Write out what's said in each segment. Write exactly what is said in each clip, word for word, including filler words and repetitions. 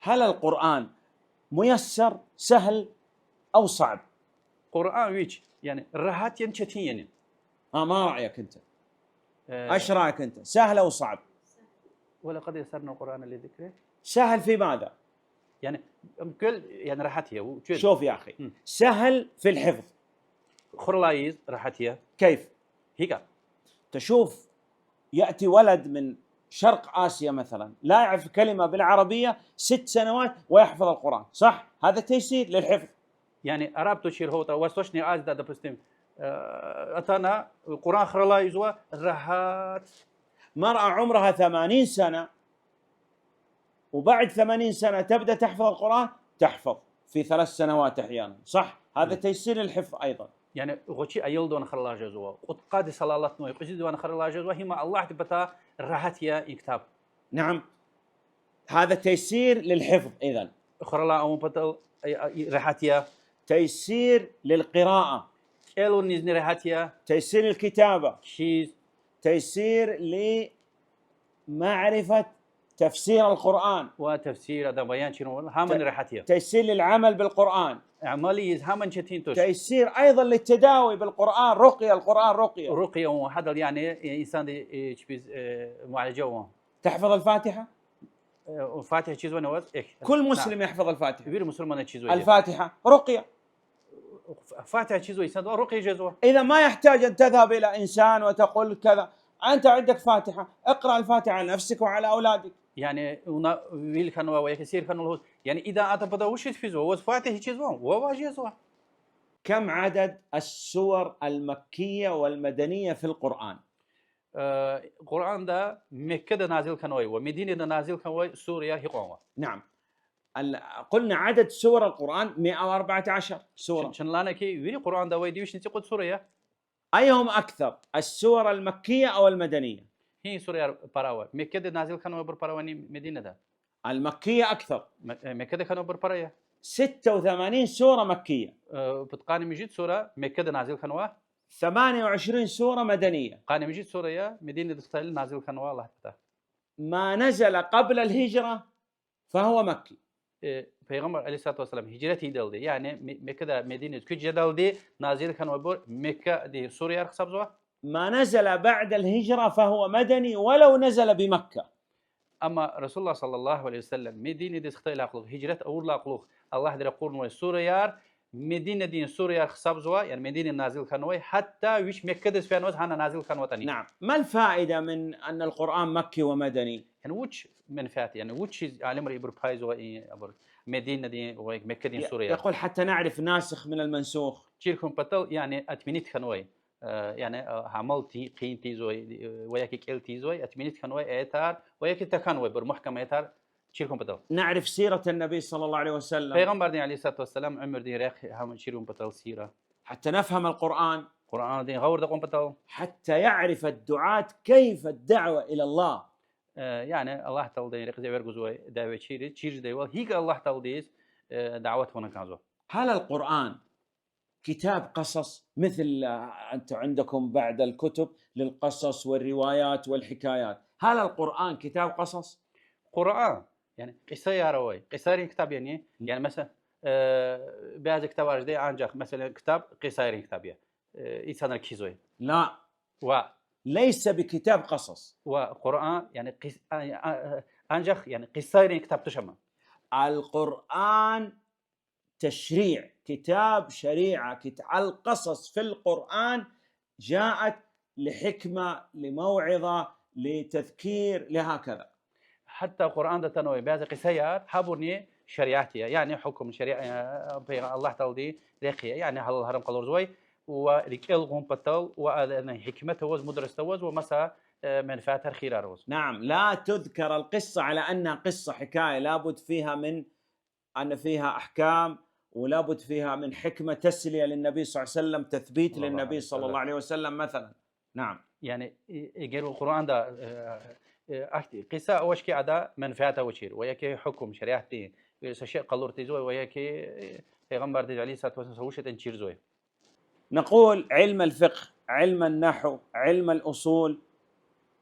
هل القرآن ميسر، سهل أو صعب؟ Къуръан вич, яни рагьат яни четин яни? ها، ما رأيك أنت؟ Э, إيش رأيك أنت؟ سهل أو صعب؟ ولقد يسرنا القرآن للذكر. سهل في ماذا؟ Яни, квел, яни рагьат я, у, чуьл. شوف يا أخي، سهل في الحفظ. Хуралай ийиз рагьат я. كيف؟ ГьикӀ? تشوف، يأتي ولد من شرق آسيا مثلًا، لا يعرف كلمة بالعربية، ست سنوات ويحفظ القرآن، صح؟ هذا تيسير للحفظ. Яни араб тушир гьаватӀа, Восточный Азияда, допустим, э, атана, Къуръан хуралай ийизва, рагьат. مرأة عمرها ثمانين سنة، وبعد ثمانين سنة تبدأ تحفظ القرآن، تحفظ في ثلاث سنوات أحيانًا، صح؟ هذا تيسير للحفظ أيضًا. Яни гъвечӀи аялдивай хуралай жезва, кьудкъад йисалай алатнавай кьуьзуьдивай хуралай жезва, гьим Аллагьдин патай рагьат я и ктаб. نعم. هذا تيسير للحفظ إذن. Хуралай авун патал, э, э, рагьат я. تيسير للقراءة. КӀелунизни рагьат я. تيسير للكتابة. Кхьиз. تيسير لمعرفة تفسير القرآن. Ва тафсир, адан баян чирун, гьамани рагьат я. تيسير للعمل بالقرآن. Амал ийиз гьамани четин туш. تيسير أيضًا للتداوي بالقرآن، رقية، القرآن رقية. Рукъя авун, гьадал яни, э, инсанди, э, чпиз, э, муалажа авун. تحفظ الفاتحة؟ Э, Фатигьа чизвани ваз? Эхь. كل مسلم يحفظ الفاتحة. Вири мусурман чизва. الفاتحة رقية. Фатигьа чизва инсандивай, рукъя жезва. إذا ما يحتاج أن تذهب إلى إنسان وتقول كذا. أنت عندك فاتحة، اقرأ الفاتحة على نفسك وعلى أولادك. Яни вуна вил хьанва ва я кесир хьанва лугьуз. Яни идан адан патав вучиз физва? Ваз Фатигьа чизва, ва ваз жезва. كم عدد السور المكية والمدنية في القرآن؟ Э, Къуръанда Меккада назил хьанвай ва Мединада назил хьанвай сураяр гьикьван ава? نعم. ال-، قلنا عدد سور القرآن مئة وأربعة عشر سورة. Чна лагьана хьи, вири Къуръанда авайди вишни цӀикьуд сура я. أيهم أكثر، السور المكية أو المدنية؟ Гьи сураяр пара ава? Меккада назил хьанвайбур пара авани, Мединада? المكية أكثر. Ме-, э, Меккада хьанвайбур пара я. ستة وثمانين سورة مكية. Э, пудкъанни муьжуьд сура Меккада назил хьанва. ثمانية وعشرين سورة مدنية. Къанни муьжуьд сура я Мединада хтайла назил хьанва Аллагьдин патай. ما نزل قبل الهجرة فهو مكي. Э, Пайгъамбар عليه الصلاة والسلام гьижрат ийидалди, яни Ме-, Меккадай Мединадиз куьч жедалди назил хьанвайбур Меккадин сураяр гьисабзава. ما نزل بعد الهجرة فهو مدني ولو نزل بمكة. Амма رسول الله صلى الله عليه وسلم Мединадиз хтайла кьулухъ, гьижрат авурла кьулухъ Аллагьди ракъурнавай сураяр Мединадин сураяр гьисабзава, яни Мединада назил хьанвай, гьатта вич Меккадиз фенваз гьана назил хьанватӀани. نعم. ما الفائدة من أن القرآن مكي ومدني؟ Яни вуч менфят, яни вучиз алимри ибур пайзава и абур, Мединадин ва Меккадин ي-، сураяр? يقول: حتى نعرف الناسخ من المنسوخ. Чир хьун патал, яни отменить хьанвай, э, яни, э, амал ти-, хъийин тийизвай, э, ва яки кӀел тийизвай, отменить хьанвай аятар, ва яки тахьанвайбур, мугькам аятар чир хьун патал. نعرف سيرة النبي صلى الله عليه وسلم. Пайгъамбардин عليه الصلاة والسلام уьмуьрдин рехъ гьам чир хьун патал, сира. حتى نفهم القرآن. Къуръандин гъавурда кьун патал. حتى يعرف الدعاة كيف الدعوة إلى الله. Э, яни Аллагь Тааладин рекьиз эвер гузвай дявечийриз чир жедайвал гьикӀ Аллагь Тааладиз, э, дават авуна кӀанзава. هل القرآن كتاب قصص مثل، آه، أنت عندكم بعض الكتب للقصص والروايات والحكايات؟ هل القرآن كتاب قصص؟ Къуръан, яни кьисаяр авай, кьисайрин ктаб яни? Яни, месела, э, бязи ктабар жедай анжах, месела, ктаб кьисайрин ктаб я. Э, инсанар кхьизвай. لا. Ва. ليس بكتاب قصص. Ва Къуръан, яни кьис-, а, а, а, анжах, яни кьисайрин ктаб туш ам. القرآن تشريع، كتاب شريعة، كت-، القصص في القرآن جاءت لحكمة، لموعظة، لتذكير، لهكذا. Гьатта Къуръанда атанвай бязи кьисаяр, гьабурни шариат я, яни гьукум, шариат, э, Пайгъам-, Аллагь Таалади рехъ я, яни гьалал-гьарам къалурзавай, ва рикӀел гъун патал, ва адан гьикмет аваз, мудрость аваз, ва маса, э, менфятар, хийирар аваз. نعم، لا تذكر القصة على أنها قصة حكاية، لابد فيها من أن فيها أحكام، ولابد فيها من حكمة تسلية للنبي صلى الله عليه وسلم، تثبيت للنبي صلى الله عليه وسلم مثلًا. نعم. Яни, э, эгер Къуръанда, э, э, ахьтин кьиса авач хьи, ада менфят авачир, ва яки гьукум, шариатдин, э, са шей къалур тийизвай, ва яки, э, Пайгъамбарди, عليه الصلاة والسلام, са вуч ятӀани чирзавай. نقول علم الفقه، علم النحو، علم الأصول،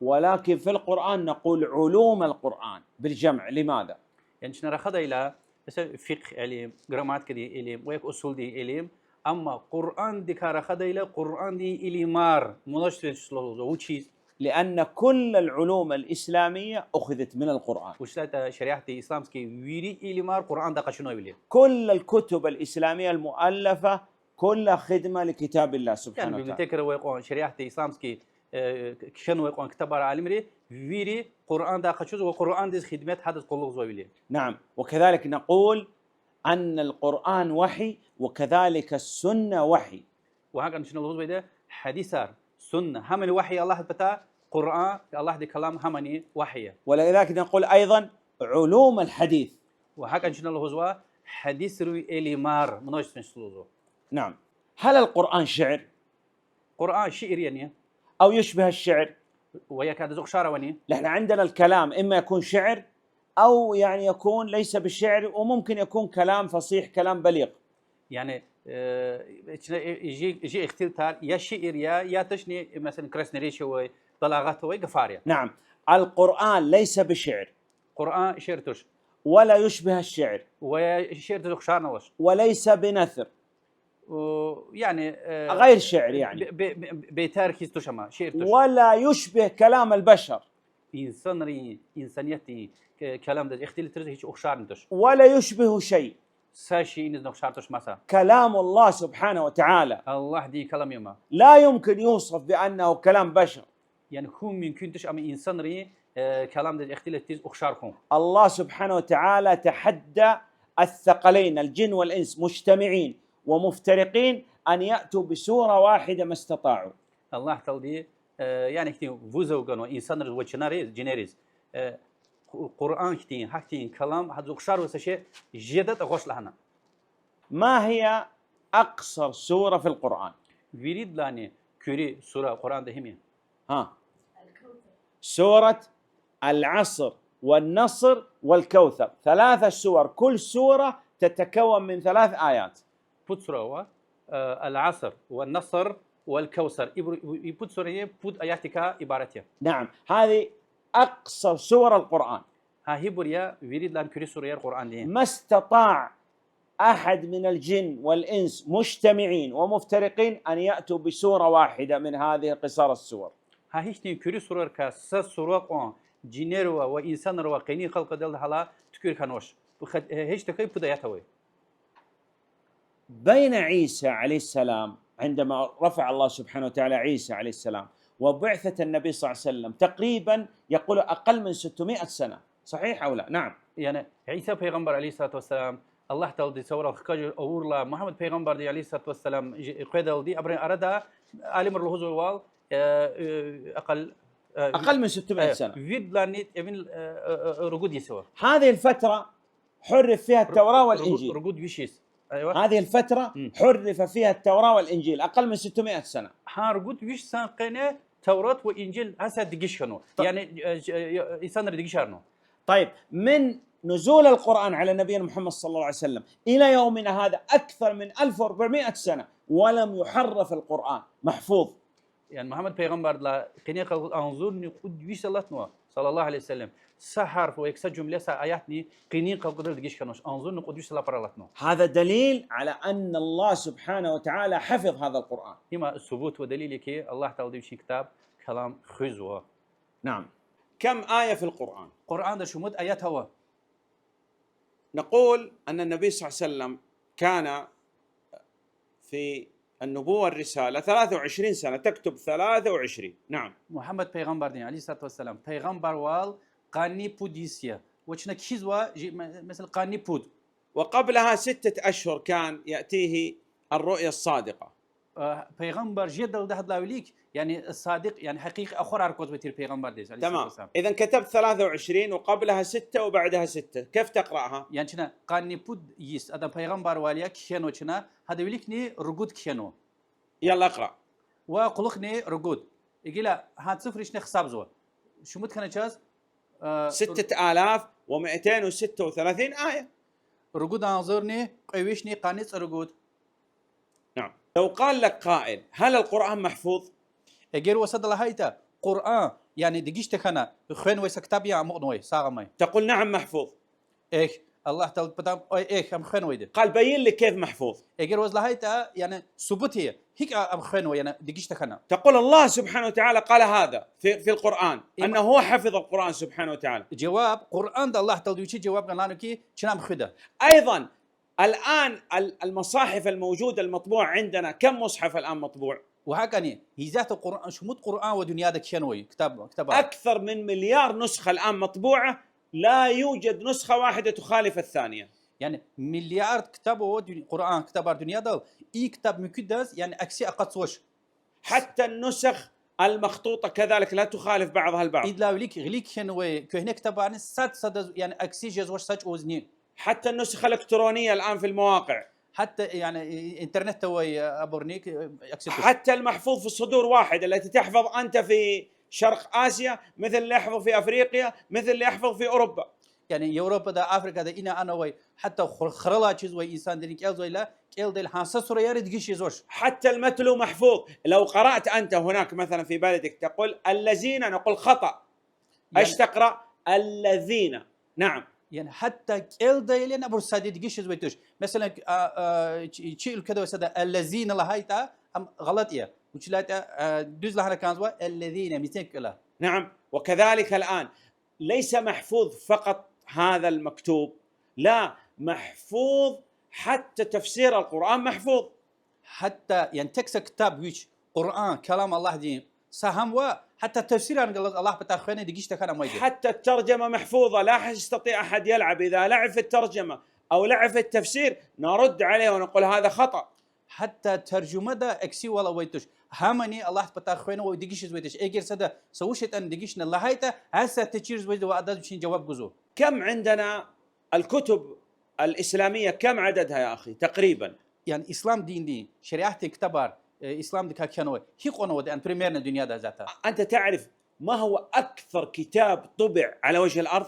ولكن في القرآن نقول علوم القرآن بالجمع. لماذا؟ Яни чна рахадайла, месела, фикъгь илим, грамматикадин илим ва я усулдин илим, амма Къуръандикай рахадайла, Къуръандин илимар, множественное число лугьузва, вучиз? لأن كل العلوم الإسلامية أخذت من القرآن. Вучиз лагьайтӀа шариатдин, исламский вири илимар Къуръандай къачунвайвиляй. كل الكتب الإسلامية المؤلفة كلها خدمة لكتاب الله سبحانه وتعالى. Яни библиотекада авай кьван шариатдин, исламский, э, кхьенвай кьван ктабар алимри вири Къуръандай къачузва ва Къуръандиз хидмет, гьадаз къуллугъзавайвиляй. نعم، وكذلك نقول أن القرآن وحي، وكذلك السنة وحي. Ва гьакӀни чна лугьузвайди, гьадисар, сунна, гьамани вагьй я Аллагьдин патай, Къуръан, Аллагьдин калам, гьамани вагьй я. ولذلك نقول أيضًا علوم الحديث. Ва гьакӀни чна лугьузва, гьадисрин илимар, множественное число лугьузва. نعم. هل القرآن شعر؟ Къуръан шиир яни? أو يشبه الشعر؟ Ва я адаз ухшар авани? نحن عندنا الكلام إما يكون شعر أو يعني يكون ليس بشعر، وممكن يكون كلام فصيح، كلام بليغ. Яни, э, чна, э, жи, жи ихтилатар, я шиир я, я тушни, э, месела, красноречие авай, балагъат авай гафар я. نعم. القرآن ليس بشعر. Къуръан шиир туш. ولا يشبه الشعر. Ва я шиирдиз ухшарни авач. وليس بنثر. О, яни, э, غير شعر يعني. Бе-, бе-, бе-, бейтар хьиз туш, амма шиир туш. ولا يشبه كلام البشر. Инсанрин, инсаниятдин, э, каламдиз ихтилатриз гьич ухшарни туш. ولا يشبه شيء. Са шейинизни ухшар туш маса. كلام الله سبحانه وتعالى. Аллагьдин калам я ма. لا يمكن يوصف بأنه كلام بشر. Яни хьун мумкин туш, амма инсанрин, э, каламдиз ихтилатдиз ухшар хьун. الله سبحانه وتعالى تحدى الثقلين، الجن والإنس، مجتمعين ومفترقين، أن يأتوا بسورة واحدة ما استطاعوا. Аллагь Таалади, э, яни хьтин вызов ганва инсанриз ва чинариз, жинериз. Э, Къу-, Къуръан хьтин, гьахьтин калам, гьадаз ухшар вуса шей жедатӀа гъваш лагьана. ما هي أقصر سورة في القرآن؟ Виридалайни куьруь сура Къуръанда гьим я? ها. سورة العصر والنصر والكوثر. ثلاثة سور، كل سورة تتكون من ثلاث آيات. Пуд сура ава, э, العصر والنصر والكوثر. Ибур, и пуд сура я, пуд аятдикай ибарат я. نعم، هذه أقصر سور القرآن. Гьа ибур я виридалай куьруь сураяр Къуръандин. ما استطاع أحد من الجن والإنس مجتمعين ومفترقين أن يأتوا بسورة واحدة من هذه قصار السور. Гьа гьихьтин куьруь сурарикай са сура кьван жинервай ва инсанривай къенин халкьдалди гьалай туькӀуьр хьанвач. Бу хат-, э, гьич тахьай пуд аят авай. بين عيسى عليه السلام، عندما رفع الله سبحانه وتعالى عيسى عليه السلام، وبعثة النبي صلى الله عليه وسلم، تقريبًا يقول أقل من ستمائة سنة. صحيح أو لا؟ نعم. Яни Иса пайгъамбар, عليه الصلاة والسلام, Аллагь Таалади саврал хкажи авурла, Мугьаммад пайгъамбарди, عليه الصلاة والسلام, жи-, къведалди, абурун арада, алимри лугьузвайвал, э, э, акьал, э, أقل من ستمائة э, سنة. Виридалайни тӀимил, э, э, э, ругуд йис ава. هذه الفترة حرف فيها التوراة والإنجيل. Ругуд, ругуд виш йис. Айва. هذه الفترة حرف فيها التوراة والإنجيل، أقل من ستمائة سنة. Гьа ругуд виш йисан къене Таврат ва Инжил гьасятда дегиш хьанва. Яни, э, э, э, инсанри дегишарна. طيب، من نزول القرآن على نبينا محمد صلى الله عليه وسلم إلى يومنا هذا أكثر من ألف وأربعمائة سنة ولم يحرف القرآن، محفوظ. Яни Мугьаммад пайгъамбардилай къенин къалкъуд агъзурни кьуд виш йис алатнава, صلى الله عليه وسلم. Са гьарф ва я са жумла, са аятни къенин къалкъудал дегиш хьанвач, агъзурни кьуд виш йис алай пара алатнава. هذا دليل على أن الله سبحانه وتعالى حفظ هذا القرآن. Им субут ва далил я хьи, Аллагь Таалади вичин ктаб, калам хуьзва. نعم. كم آية في القرآن؟ Къуръанда шумуд аят ава? نقول أن النبي صلى الله عليه وسلم كان في النبوة والرسالة ثلاثة وعشرين سنة، تكتب ثلاثة وعشرين. نعم. Мугьаммад пайгъамбардин, عليه الصلاة والسلام, пайгъамбарвал къанни пуд йис я. Ва чна кхьизва, жи-, ме-, месела, къанни пуд. وقبلها ستة أشهر كان يأتيه الرؤيا الصادقة. Э, пайгъамбар жедалди гьадалай вилик, яни садикъ, яни гьакъикъи ахварар квазвай тир пайгъамбардиз, عليه الصلاة والسلام. تمام. إذن كتبت ثلاثة وعشرين وقبلها ستة وبعدها ستة. كيف تقرأها؟ Яни чна къанни пуд йис адан пайгъамбарвал я кхьенва чна, гьадан виликни ругуд кхьенва. يلا اقرأ. Ва кьулухъни ругуд. Гила гьа цифрични гьисабзава. Шумуд хьана чаз, э, ستة آلاف ومائتين وستة وثلاثين آية. Ругуд агъзурни кьве вишни къанни цӀуругуд. نعم. لو قال لك قائل: هل القرآن محفوظ؟ Эгер ваз сада лагьайтӀа, Къуръан, яни дегиш тахьана, хвенвай са ктаб я амукьнавай, сагъ амай? تقول: نعم، محفوظ. Эхь, Аллагь Таала патан, ой, эхь, ам хвенвайди. قال: بين لي كيف محفوظ. Эгер ваз лагьайтӀа, яни субут ая, гьикӀ ам хвенва, яни дегиш тахьана. تقول: الله سبحانه وتعالى قال هذا في، في القرآن، أنه هو حفظ القرآن سبحانه وتعالى. Жаваб, Къуръанда Аллагь Таала вичи жаваб гана лагьана хьи, чна ам хуьда. أيضًا، الآن ال-، المصاحف الموجودة المطبوعة عندنا، كم مصحف الآن مطبوع؟ Ва гьакӀни, гьизята Къуръан, шумуд Къуръан ва дуьньяда кхьенвай ктаб, ктабар. أكثر من مليار نسخة الآن مطبوعة، لا يوجد نسخة واحدة تخالف الثانية. Яни миллиард ктаб ава дуьн-, Къуръан ктабар дуьньядал, и ктаб муькуьдаз, яни акси акъатзавач. حتى النسخ المخطوطة كذلك لا تخالف بعضها البعض. Идалай вилик гъиле кхьенвай куьгьне ктабарни сад садаз, яни акси жезвач са чӀавузни. حتى النسخ الإلكترونية الآن في المواقع. Гьатта, яни, и-, интернетда авай, э, абурни, э, акси туш. حتى المحفوظ في الصدور واحد، التي تحفظ أنت في شرق آسيا مثل اللي يحفظ في أفريقيا مثل اللي يحفظ في أوروبا. Яни Европада, Африкада ина ана авай, гьатта хур-, хуралай чизвай инсанрини кӀелзавайла, кӀелдайла гьа са сураяр дегиш жезвач. حتى المتلو محفوظ. لو قرأت أنت هناك مثلًا في بلدك تقول الذين، نقول خطأ. Яни أيش تقرأ؟ الذين. نعم. Яни гьатта кӀелдайла абур сади дегиш жезвай туш. Месела, а, а, чи, чи уьлкведа авай сада الذين лагьайтӀа, ам гъалатӀ я. Вучиз лагьайтӀа, а, дуьз лагьана кӀанзава الذين, мецин кӀела. نعم. وكذلك الآن ليس محفوظ فقط هذا المكتوب، لا، محفوظ حتى تفسير القرآن محفوظ. Гьатта, яни тек са ктаб вич, Къуръан, калам Аллагьдин, са гьам ва, гьатта тафсирар галаз Аллагь патай хвена дегиш тахьана амайди. حتى الترجمة محفوظة، لا يستطيع أحد يلعب، إذا لعب في الترجمة أو لعب في التفسير نرد عليه ونقول هذا خطأ. Гьатта таржумада аксивал авай туш. Гьамани Аллагь патай хвена ва дегиш жезвай туш. Эгер сада са вуч ятӀани дегишна лагьайтӀа, гьасятда чирзавайди ва адаз вичин жаваб гузва. كم عندنا الكتب الإسلامية، كم عددها يا أخي تقريبًا؟ Яни ислам диндин, шариатдин ктабар, э, исламдикай кхьенвай гьикьван авади, яни примерно дуьньяда гьисабда? أنت تعرف ما هو أكثر كتاب طبع على وجه الأرض؟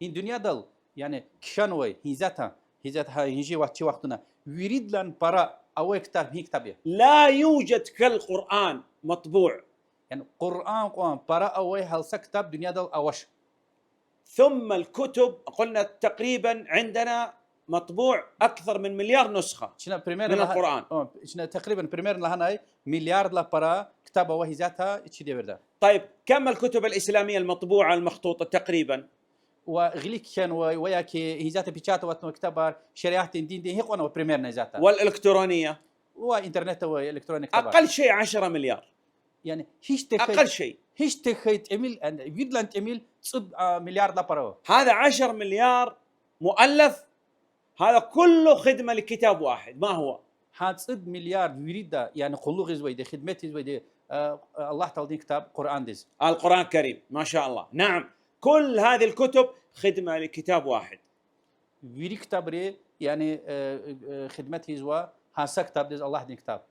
И дуьньядал, яни кхьенвай, гьисабда, гьисабда гьа, гьа чи вахтуна виридалай пара авай ктаб гьи ктаб я? لا يوجد كالقرآن مطبوع. Яни Къуръан кьван пара авай гьал са ктаб дуьньядал авач. ثم الكتب، قلنا تقريبًا عندنا مطبوع أكثر من مليار نسخة من القرآن. Чна примерно лагьа-, о, чна такърибан примерно лагьанай, миллиарддилай пара ктаб ава гьисабда чи девирда. طيب، كم الكتب الإسلامية المطبوعة المخطوطة تقريبًا؟ Ва гъиле кхьенвай, ва яки гьисабда печатать авунвай ктабар, шариатдин, диндин, гьикьван ава примерно гьисабда? والإلكترونية؟ Ва интернетда авай электронный ктабар. أقل شيء عشرة مليار. Яни гьич тахьай, أقل شيء. Гьич тахьай тӀимил, виридалай тӀимил цӀуд, а, миллиарддилай пара ава. هذا عشر مليار مؤلف، هذا كله خدمة لكتاب واحد، ما هو؟ Гьа цӀуд миллиард вирида, яни къуллугъ ийизвайди, хидмет ийизвайди, а, Аллагь Тааладин ктаб Къуръандиз. القرآن الكريم، ما شاء الله. نعم، كل هذه الكتب خدمة لكتاب واحد. Вири ктабри, яни, э, э, хидмет ийизва гьа са ктабдиз, Аллагьдин ктаб.